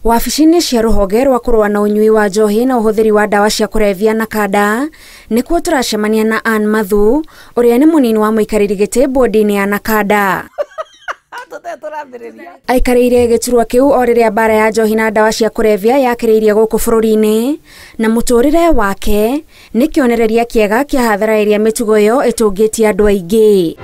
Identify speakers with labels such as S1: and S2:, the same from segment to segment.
S1: Wabici-inĩ cia rũhonge rwa kũrũa na ũnyui wa njohi na ũhũthĩri wa ndawa cia kũrebia NACADA nĩkuo tũracemania na Ann Mathu ũrĩa nĩ mũnini wa mũikarĩri gĩtĩ bodi-inĩ ya NACADA. Aikarĩire gĩturwa kĩu o rĩrĩa mbara ya njohi na ndawa cia kũrebia yakĩrĩirie gũkũ bũrũri-inĩ, na mũtũrĩre wake nĩ kĩonereria kĩega kĩa hathara ĩrĩa mĩtugo ĩyo ĩtũngĩtie andũ aingĩ.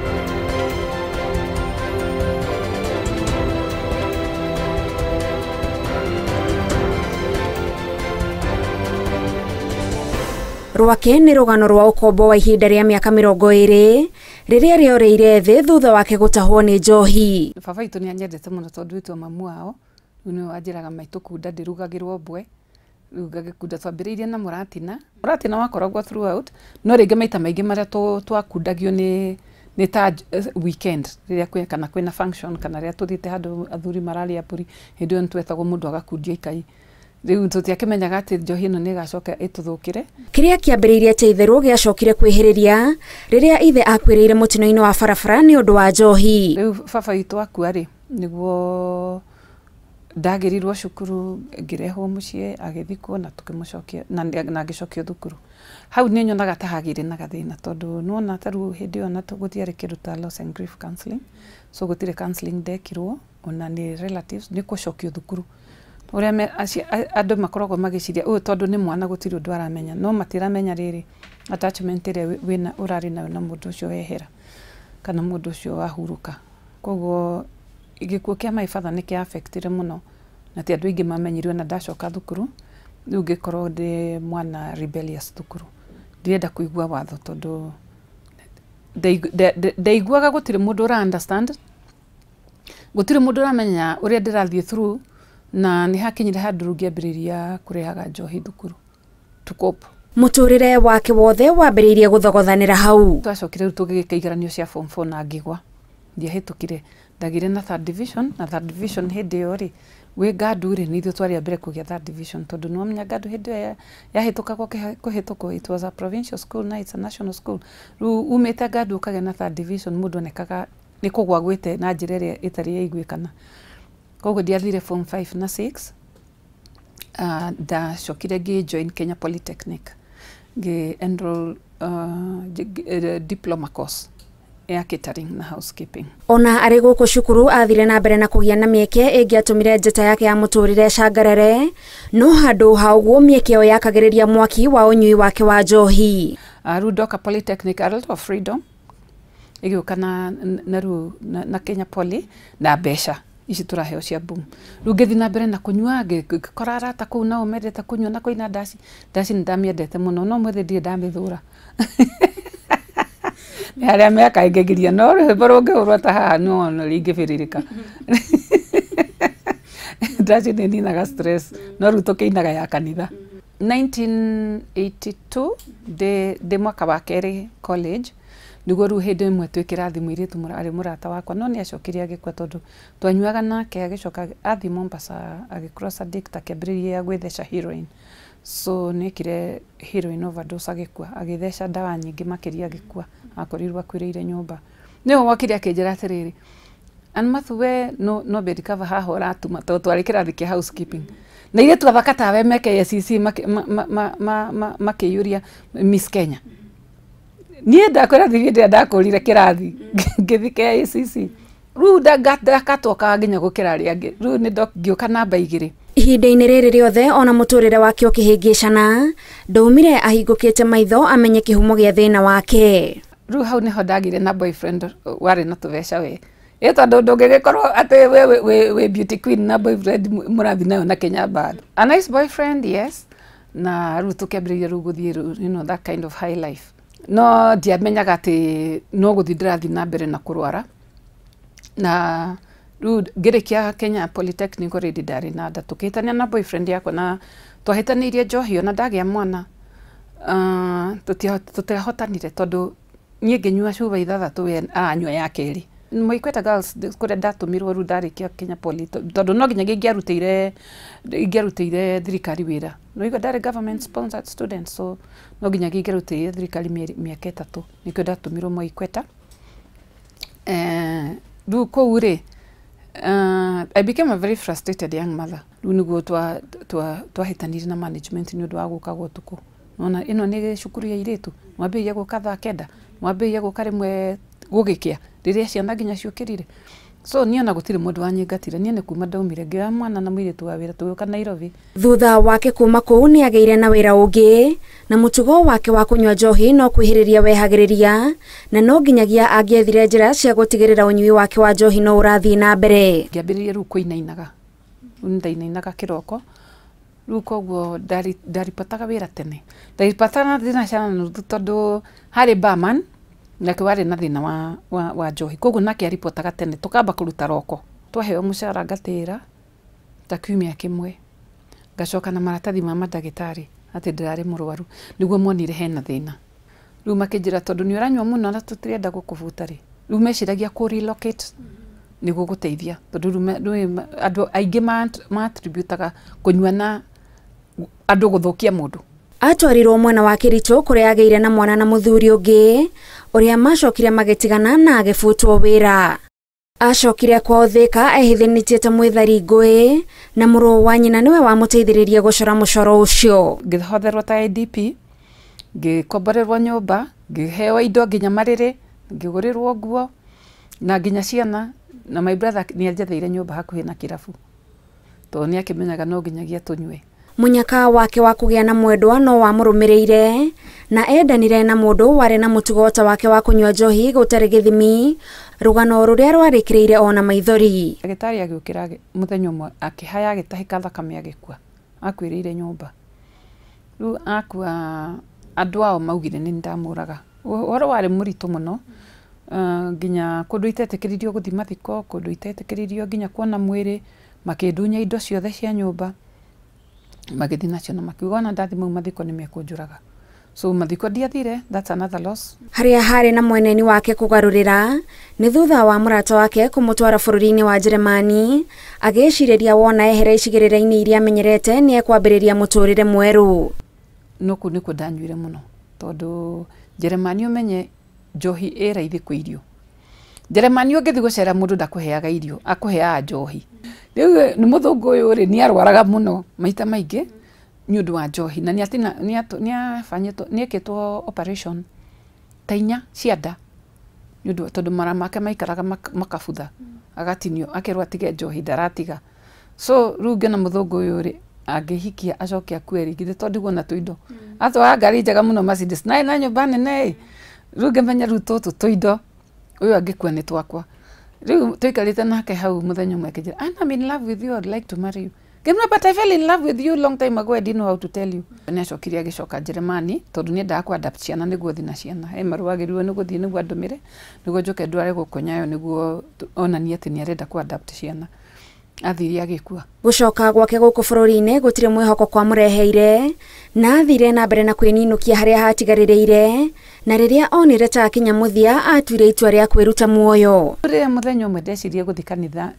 S1: Rwake nĩ rũgano rwa ũkombo wa ihinda rĩa mĩaka 20 rĩrĩa rĩorĩire thĩ thutha wake gũtahwo nĩ njohi.
S2: Baba witũ nĩ anyendete mũno tondũ witũ mamu wao rĩu nĩwe wanjĩraga maitũ kunda ndĩrugagĩrwo mbwe, rĩu ngagĩkunda. Twambĩrĩirie na mũratina, mũratina wakoragwo throughout, no rĩngĩ maita maingĩ marĩa twakundagio nĩ ta weekend rĩrĩa kwĩ kana kwĩna function kana rĩrĩa tũthiĩte handũ athuri mararĩa mbũri, hĩndĩ ĩyo nĩtwetagwo mũndũ agakundia ikai. Rĩu tũtiakĩmenyaga atĩ njohi ĩno nĩ ĩgacoka ĩtũthũkĩre.
S1: Kĩrĩa kĩambĩrĩirie ta itherũ gĩacokire kwĩhĩrĩria rĩrĩa ithe akuĩrĩire mũtino-inĩ wa barabara nĩ ũndũ wa njohi.
S2: Rĩu baba witũ akua rĩ, nĩguo ndagĩrirwo cukuru ngĩrehwo mũciĩ agĩthikwo na tũkĩmũcokia na ngĩcokio thukuru. Hau nĩ nyonaga ta hagĩire na gathĩna tondũ nĩwona ta rĩu hĩndĩ ĩyo na gũtiarĩ kĩndũ ta loss and grief counseling, so gũtirĩ counseling ndekirwo ona nĩ relatives, nĩ gũcokio thukuru. Ũrĩa andũ makoragwo magĩciria ũyũ tondũ nĩ mwana gũtirĩ ũndũ aramenya, no matiramenya rĩrĩ attachment ĩrĩa wĩna ũrarĩ nayo na mũndũ ũcio wehera kana mũndũ ũcio wahurũka. Koguo gĩkuũ kĩa my father nĩ kĩa affectire mũno na ti andũ aingĩ mamenyire ona ndacoka thukuru. Rĩu ngĩkorwo ndĩ mwana rebellious thukuru, ndirenda kũigua watho tondũ ndaiguaga gũtirĩ mũndũ ũra understand, gũtirĩ mũndũ ũramenya ũrĩa ndĩrathiĩ through, na nĩ hakinyire handũ rĩu ngĩambĩrĩria kũrehaga njohi thukuru to cope.
S1: Mũtũrĩre wake wothe wambĩrĩirie gũthogothanĩra hau.
S2: Twacokire rĩu tũgĩgĩka igeranio cia form 4 na ngĩgwa, ndiahĩtũkire, ndagĩire na third division, na third division hĩndĩ ĩyo rĩ wĩ Ngandu rĩ nĩ ithuĩ twarĩ a mbere kũgĩa third division tondũ nĩwamenya Ngandu hĩndĩ ĩyo yahĩtũkagwo kũhĩtũkwo, it was a provincial school na it's a national school. Rĩu umĩte Ngandu ũkagĩa na third division mũndũ onekaga nĩ kũgwa gwĩte na njĩra ĩrĩa ĩtarĩ yaiguĩkana. Koguo ndiathire form 5 na 6, ndacokire ngĩ join Kenya Polytechnic, ngĩ enroll diploma course ya catering na housekeeping.
S1: Ona arĩ gũkũ cukuru athire na mbere na kũgĩa na mĩeke ĩngĩatũmire njata yake ya mũtũrĩre ĩcangarare, no handũ ha ũguo mĩeke ĩyo yakagĩrĩria mwaki wa ũnyui wake wa njohi.
S2: Rĩu ndoka Polytechnic a lot of freedom ĩgĩũka na rĩu na Kenya Poly na mbeca ici tũraheo cia boom. Rĩu ngĩthiĩ na mbere na kũnyua, ngĩkora arata kũu nao mendete kũnyua na kũina ndaci. Ndaci nĩ ndamĩendete mũno no mwĩthĩ ndirĩ ndamĩthũra. Nĩ harĩa mĩaka ĩngĩgiria no rwĩmbo rũngĩhũrwo ta haha no rĩngĩbĩrĩrĩka. Ndaci nĩ ninaga stress no rĩu tũkĩinaga ya kanitha. 1982 ndĩ mwaka wa kerĩ college nĩguo rĩu hĩndĩ ĩmwe twĩ kĩrathi mũirĩtu arĩ mũrata wakwa no nĩ acokire agĩkua tondũ twanyuaga nake agĩcoka athiĩ Mombasa agĩcross addict akĩambĩrĩria gwĩtheca heroin, so nĩekire heroin overdose agĩkua, agĩtheca ndawa nyingĩ makĩria agĩkua, akorirwo akuĩrĩire nyũmba. Nĩwe wokire akĩnjĩra atĩrĩrĩ, Ann Mathu we no bed cover haha ũratuma tondũ twarĩ kĩrathi kĩa housekeeping na airĩtu athaka tawe me KICC makĩiyũria Miss Kenya. Niĩ ndakwĩra hĩndĩ ĩrĩa ndakũrire kĩrathi ngĩthiĩ KICC rĩu ndakatwokaga nginya gũkĩra arĩa angĩ, rĩu nĩ ngĩũka namba 2.
S1: Ihinda-inĩ rĩrĩ rĩothe ona mũtũrĩre wake ũkĩhĩngĩcana, ndaumire ahingũkĩte maitho amenye kĩhumo gĩa thĩna wake.
S2: Rĩu hau nĩho ndagĩire na boyfriend warĩ na tũbeca we, ĩ tondũ ndũngĩgĩkorwo atĩ wĩ beauty queen na boyfriend mũrathiĩ nayo na Kenya bado. A nice boyfriend, yes, na rĩu tũkĩambĩrĩria rĩu gũthiĩ you know, that kind of high life. No ndiamenyaga atĩ no gũthiĩ ndĩrathiĩ na mbere na kũrwara. Na rĩu ngĩrĩkia Kenya Polytechnic already ndarĩ na nda, tũkĩhĩtania na boyfriend yakwa na twahĩtanĩirie njohi ona ndagĩa mwana. Tũtiahotanire tondũ niĩ ngĩnyua cuba 6 we aranyua ya kerĩ. Moi Equator Girls kũrĩa ndatũmirwo rĩu ndarĩkia Kenya Poly tondũ no nginya ingĩarutĩire thirikari wĩra. No igua ndarĩ government sponsored student, so no nginya ingĩarutĩire thirikari mĩaka 3 nĩkĩo ndatũmirwo Moi Equator. Rĩu kũu rĩ I became a very frustrated young mother. Rĩu nĩguo twahĩtanire na management nĩ ũndũ wa gũkaga ũtukũ. Nona ĩno nĩ cukuru ya airĩtu, mwambĩrĩria gũka thaa 9, mwambĩrĩria gũka rĩmwe gũgĩkĩa rĩrĩa ciana nginya ciũkĩrire. So niĩ ona gũtirĩ mũndũ wanyingatire, niĩ nĩ kuma ndaumire ngĩoya mwana na mũirĩtu wa wĩra tũgĩũka Nairobi.
S1: Thutha wake kuma kũu nĩ agĩire na wĩra ũngĩ, na mũtugo wake wa kũnyua njohi no kwĩhĩrĩria wehagĩrĩria, na no nginyagia angĩethire njĩra cia gũtigĩrĩra ũnyui wake wa njohi no ũrathiĩ na mbere.
S2: Ngĩambĩrĩria rĩu kũinainaga, rĩu nĩndainainaga kĩroko, rĩu koguo ndaripotaga wĩra tene. Ndaripotana thinacara na nuthu tondũ harĩ barman nake warĩ na thĩna wa njohi, koguo nake aripotaga tene tũkamba kũruta roko. Twaheo mũcara ngatĩra ta kiumia kĩmwe, ngacoka na maratathi ma mandagĩtarĩ atĩ ndĩrarĩ mũrwaru, nĩguo monire hena thĩna. Rĩu makĩnjĩra tondũ nĩ ũranyua mũno na tũtirenda gũkũbuta rĩ, rĩu meciragia kũ relocate nĩguo gũteithia, tondũ rĩu andũ aingĩ ma-attributaga kũnyua na andũ gũthũkia mũndũ.
S1: Atwarirwo mwena wa Kericho kũrĩa agĩire na mwana na mũthuri ũngĩ ũrĩa macokire magĩtigana na agĩbutwo wĩra. Acokire kwao Thika ehithanĩtie ta mwĩthari ngũĩ, na mũrũ wa nyina nĩwe wamũteithĩrĩrie gũcora mũcoro ũcio.
S2: Ngĩhotherwo ta IDP, ngĩkomborerwo nyũmba, ngĩheo indo nginya marĩrĩ, ngĩgũrĩrwo nguo na nginya ciana, na my brother nĩ anjetheire nyũmba hakuhĩ na kĩrabu tondũ nĩ akĩmenyaga no nginyagia tũnyue.
S1: Mũnyaka wake wa kũgĩa na mwendwa no wamũrũmĩrĩire, na endanire na mũndũ warĩ na mũtugo ta wake wa kũnyua njohi gũtarĩ gĩthimi, rũgano rũrĩa rwarĩkĩrĩire ona maithori.
S2: Ndagĩtarĩ agĩũkĩra mũthenya ũmwe akĩhaya agĩtahĩka thakame agĩkua, akuĩrĩire nyũmba. Rĩu akua andũ ao maugire nĩ ndamũraga. Ũhoro warĩ mũritũ mũno, nginya kũndũ itetĩkĩririo gũthiĩ mathiko, kũndũ itetĩkĩririo nginya kuona mwĩrĩ, makĩndunya indo ciothe cia nyũmba magĩthiĩ nacio na makiuga ona ndathi mau mathiko nĩ mekũnjũraga. So mathiko ndiathire, that's another loss.
S1: Harĩa harĩ na mweneni wake kũgarũrĩra nĩ thutha wa mũrata wake kũmũtwara bũrũri-inĩ wa Jeremani, agĩcirĩria wona ehere icigĩrĩra-inĩ iria amenyerete nĩ ekwambĩrĩria mũtũrĩre mwerũ.
S2: No kũu nĩkuo ndanyuire mũno tondũ Jeremani ũmenye njohi ĩ raithi kwĩ irio. Jeremani ũngĩthiĩ gũcera mũndũ ndakũheaga irio, akũheaga njohi. Rĩu nĩ mũthũngũ ũyũ rĩ nĩ arwaraga mũno maita maingĩ nĩ ũndũ wa njohi, na nĩekĩtwo operation ta 4 cia nda nĩ ũndũ tondũ mara make maikaraga makabutha, agatinio akerwo atige njohi ndaratiga. So rĩu ngĩona mũthũngũ ũyũ rĩ angĩhikia acoke akue rĩ, githĩ to ndigwo na tũindo. Atwara ngari njega mũno Mercedes, na ĩna nyũmba nene ĩ, rĩu ngĩmenya rĩu tũtũ tũindo ũyũ angĩkua nĩ twakwa. Rĩu tũikarĩte nake hau mũthenya ũmwe akĩnjĩra, I'm in love with you, I'd like to marry you. Ngĩmwĩra, but I fell in love with you long time ago, I didn't know how to tell you. Nĩ acokire agĩcoka Jeremani tondũ nĩ endaga kũ adapt ciana nĩguo thiĩ na ciana. He marũa agĩrĩirwo nĩ gũthiĩ nĩguo andũmĩre, nĩguo njoke ndware gũkũ Nyayo nĩguo onanie atĩ nĩ arenda kũ adapt ciana. Athire agĩkua.
S1: Gũcoka gwake gũkũ bũrũri-inĩ gũtirĩ mwĩhoko kwamũreheire, na athire na mbere na kwĩninũkia harĩa hatigarĩrĩire, na rĩrĩa onire ta akinya mũthia atuire itua rĩa kwĩruta muoyo.
S2: Rĩrĩa mũthenya ũmwe ndecirie gũthiĩ kanitha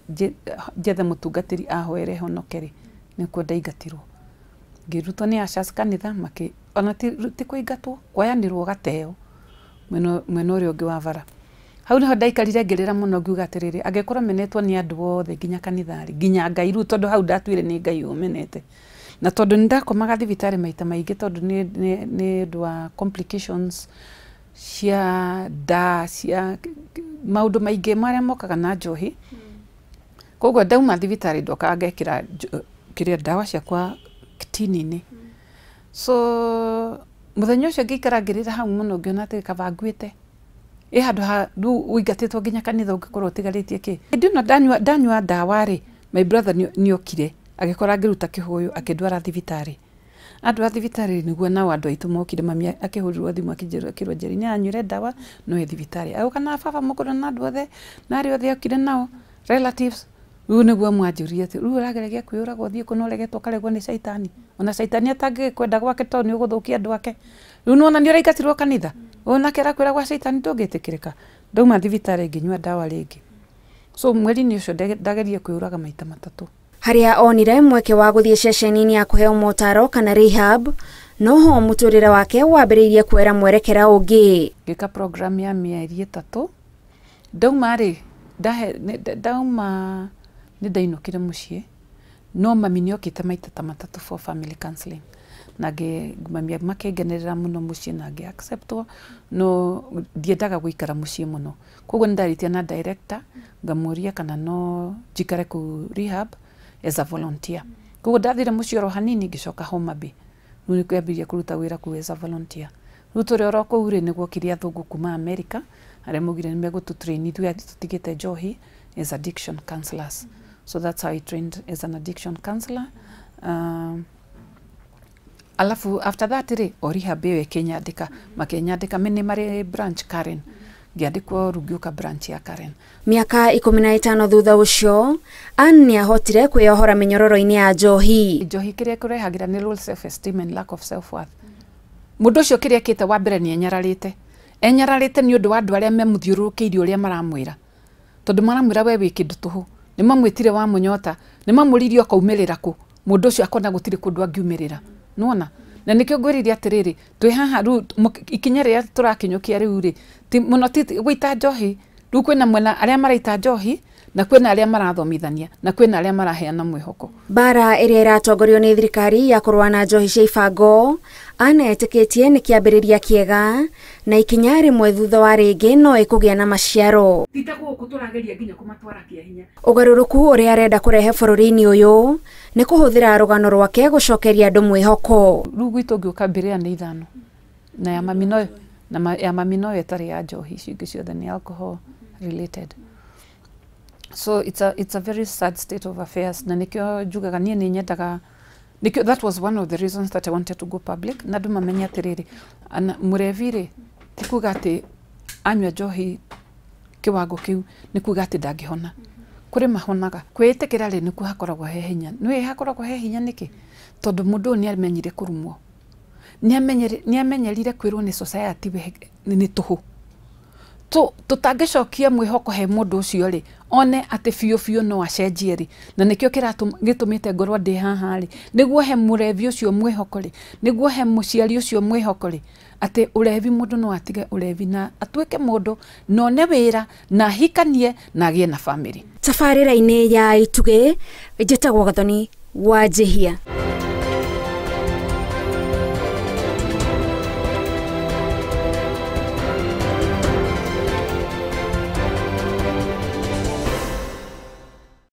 S2: njethe mũtungatĩri ahoere honoke rĩ, nĩkuo ndaingatirwo. Ngĩrutwo nĩ ushers kanitha, ona ti kũingatwo, kwayanĩrwo gateo mwena ũrĩa ũngĩ wa bara. Hau niho ndaikarire ngĩrĩra mũno ngiuga atĩrĩrĩ, angĩkorwo menetwo nĩ andũ othe nginya kanitha rĩ, nginya Ngai rĩu tondũ hau ndatuire nĩ Ngai ũmenete. Na tondũ nĩ ndakomaga thibitarĩ maita maingĩ tondũ nĩ ũndũ wa complications cia nda, cia maũndũ maingĩ marĩa mokaga na njohi. Koguo ndauma thibitarĩ ndokaga ngekĩra kĩrĩa ndawa ciakwa tini-inĩ. So mũthenya ũcio ngĩikara ngĩrĩra hau mũno ngĩona atĩ kaba nguĩte. Ĩ handũ ha rĩu ũingatĩtwo nginya kanitha ũngĩkorwo ũtigarĩtie kĩ. Hĩndĩ ĩno ndanyua ndawa rĩ, my brother nĩokire agĩkora ngĩruta kĩhũyũ akĩndwara thibitarĩ. Andwara thibitarĩ nĩguo nao andũ aitũ mokire, mami akĩhũrĩrwo thimũ akĩnjĩra akĩrwo Njeri nĩ anyuire ndawa no e thibitarĩ. Agĩũka na baba mũkũrũ na andũ othe na arĩa othe okire nao relatives. Rĩu nĩguo mwanjũria atĩ rĩu ũrageragia kwĩyũraga ũthiĩ kũ na ũregetwo ũkaregwo nĩ caitani. Ona caitani atangĩkwenda gwake tondũ nĩ ũgũthũkia andũ ake. Rĩu nĩwona nĩ ũraingatirwo kanitha. Ũyũ nake arakwĩra gwa caitani ndũngĩtĩkĩrĩka. Ndauma thibitarĩ ngĩnyua ndawa rĩngĩ. So mweri-inĩ ũcio ndageria kwĩyũraga maita 3.
S1: Harĩa onire mweke wa gũthiĩ ceceni-inĩ ya kũheo motaro kana rehab, noho mũtũrĩre wake wambĩrĩirie kuoera mwerekera ũngĩ.
S2: Ngĩka program ya mĩeri 3. Ndauma rĩ, ndauma Nĩ ndainũkire mũciĩ, no mami nĩ okĩte maita ta matatũ for family counseling, na mami makĩngenerera mũno mũciĩ na ngĩ acceptwo, no ndiendaga gũikara mũciĩ mũno. Koguo nĩ ndarĩtie na director ngamũria kana no njikare kũu rehab as a volunteer. Koguo ndathire mũciĩ oro hanini, ngĩcoka Homa Bay. Rĩu nĩ kwambĩrĩria kũruta wĩra kũu as a volunteer. Rĩu tũrĩ oro kũu rĩ, nĩ gwokire athũngũ kuma America arĩa maugire nĩ megũtũ train ithuĩ tũtigĩte njohi as addiction counselors. So that's how I trained as an addiction counselor. Alafu after that rĩ, o rehab ĩyo ĩkĩnyandĩka, makĩnyandĩka nĩ marĩ branch Karen, ngĩandĩkwo rĩu ngĩũka branch ya Karen.
S1: Mĩaka 15 thutha ũcio, Ann nĩ ahotire kwĩyohora mĩnyororo-inĩ ya njohi.
S2: Njohi kĩrĩa ĩkũrehagĩra nĩ low self esteem and lack of self worth. Mũndũ ũcio kĩrĩa ekĩte wa mbere, nĩ enyararĩte, enyararĩte nĩ ũndũ wa andũ arĩa memũthiũrũrũkĩirie, ũrĩa maramwĩra, tondũ maramwĩra we wĩ kĩndũ tũhũ. Nĩ mamwĩtire wa mũnyota, nĩ mamũririe ũkaumĩrĩra kũ. Mũndũ ũcio akona gũtirĩ kũndũ angiumĩrĩra, nĩwona? Na nĩkĩo ngwĩrire atĩrĩrĩ, twĩ haha rĩu, ikinya rĩrĩa tũrakinyũkia rĩu rĩ, ti mũno ti gũita njohi. Rĩu kwĩna mwena arĩa maraita njohi, na kwĩna arĩa marathomithania, na kwĩna arĩa maraheana mwĩhoko.
S1: Mbara ĩrĩa ĩratongorio nĩ thirikari ya kũrũa na njohi cia ibango, Ann etĩkĩtie nĩ kĩambĩrĩria kĩega na ikinya rĩmwe thutha wa rĩngĩ no ĩkũgĩa na maciaro.
S2: Ti ta gũkũ tũrageria nginya kũmatwara kĩa hinya.
S1: Ũgarũrũku ũrĩa arenda kũrehe bũrũri-inĩ ũyũ nĩ kũhũthĩra rũgano rwake gũcokeria andũ mwĩhoko.
S2: Rĩu gwitũ ngĩũka mbĩrĩra nĩ ithano, na ya mami no na ya mami no ĩtarĩ ya njohi, icio ingĩ ciothe nĩ alcohol related. So it's a very sad state of affairs, na nĩkĩo njugaga niĩ nĩ nyendaga, nĩkĩo that was one of the reasons that I wanted to go public, na andũ mamenye atĩrĩrĩ, ana mũrevi rĩ, ti kuga atĩ anyua njohi kĩwango kĩu nĩ kuga atĩ ndangĩhona. Kũrĩ mahonaga. Kwĩĩtĩkĩra rĩ, nĩkuo hakoragwo he hinya. Nĩũĩ hakoragwo he hinya nĩkĩ? Tondũ mũndũ ũyũ nĩ amenyire kũrumwo, nĩ amenyerire kwĩrwo nĩ society we nĩ tũhũ. Tũtangĩcokia mwĩhoko he mũndũ ũcio rĩ, one atĩ biũ biũ no acenjie rĩ, na nĩkĩo gĩtũmĩte ngorwo ndĩ haha rĩ, nĩguo he mũrevi ũcio mwĩhoko rĩ, nĩguo he mũciari ũcio mwĩhoko rĩ, atĩ ũrevi, mũndũ no atige ũrevi na atuĩke mũndũ, na one wĩra, na ahikanie, na agĩe na bamĩrĩ.
S1: Tabarĩra-inĩ ya Itugĩ, njĩtagwo Gathoni wa Njihia.